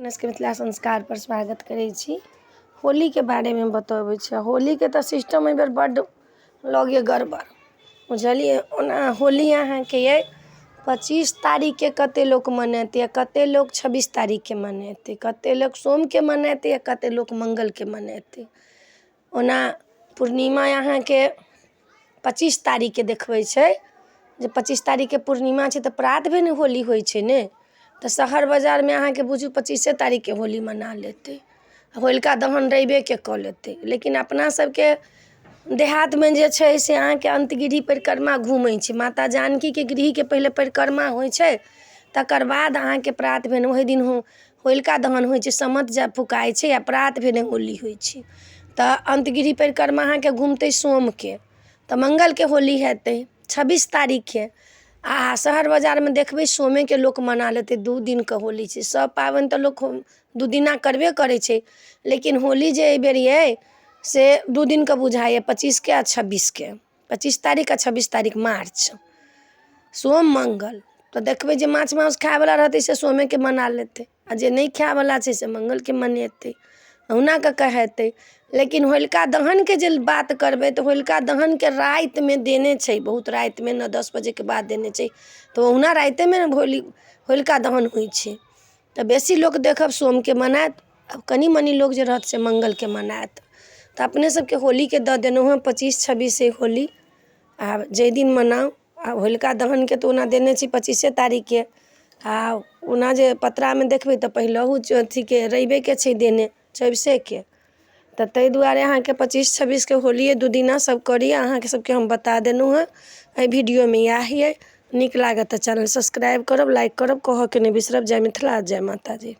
अपने सबके मिथिला संस्कारपर स्वागत करै छी। होलीके बारेमे बतबै छी। होलीके तऽ सिस्टम अइ बेर बड्ड लगैए गड़बड़, बुझलियै? ओना होली अहाँके अइ 25 तारीखके कते लोक मनेतै आओर कते लोक 26 तारीखके मनेतै, कते लोक सोमके मनेतै आओर कते लोक मङ्गलके मनेतै। ओना पूर्णिमा अहाँके 25 तारीखके देखबै छै जे 25 तारीखके पूर्णिमा छै, तऽ प्रात भेने होली होइ छै ने। तऽ शहर बजारमे अहाँके बुझू 25 तारीखके होली मना लेतै, होलिका दहन रविके कऽ लेतै। लेकिन अपना सबके देहातमे जे छै से अहाँके अन्तगिरी परिक्रमा घूमै छै। माता जानकीके गृहके पहिले परिक्रमा होइ छै, तकर बाद अहाँके प्रात भेने ओहि दिन होलिका दहन होइ छै, सम्मत जब फुकाइ छै आओर प्रात भेने होली होइ छै। तऽ अन्तगिरी परिक्रमा अहाँके घुमतै सोमके, तऽ मङ्गलके होली हेतै 26 तारीखके। आ शहर बजारमे देखबै सोमेके लोक मना लेतै। दू दिनके होली छै। सब पाबनि तऽ लोक दू दिना करबे करै छै, लेकिन होली जे एहिबेर अइ से दू दिनके बुझाइए, 25के आ 26के, 25 तारीख आ 26 तारीख मार्च, सोम मङ्गल। तऽ देखबै जे माछ मासु खायवला रहतै से सोमेके मना लेतै, आ जे नहि खायवला छै से मङ्गलके मनेतै, अहुना कऽ कऽ हेतै। लेकिन होलिका दहनके जे बात करबै तऽ होलिका दहनके रातिमे देने छै, बहुत रातिमे, 9-10 बजेके बाद देने छै। तऽ ओहुना रातिमे ने होली होलिका दहन होइ छै। तऽ बेसी लोक देखब सोमके मनायत, कनि मनि लोक जे रहत से मङ्गलके मनायत। तऽ अपने सबके होलीके दऽ देलहुँ हँ 25 26 होली, आब जाहि दिन मनाउ। आ होलिका दहनके तऽ ओना देने छी 25 तारीखके, आ ओना जे पतरामे देखबै तऽ पहिलहु अथीके रविके छै देने, 24के। तऽ ताहि दुआरे अहाँके 25 26के होलिये दू दिना सब करी। अहाँके सबके हम बता देलहुँ हँ एहि वीडियोमे इएह अइ। नीक लागत तऽ चैनल सब्सक्राइब करब, लाइक करब, कहऽके नहि बिसरब। जय मिथिला, जय माताजी।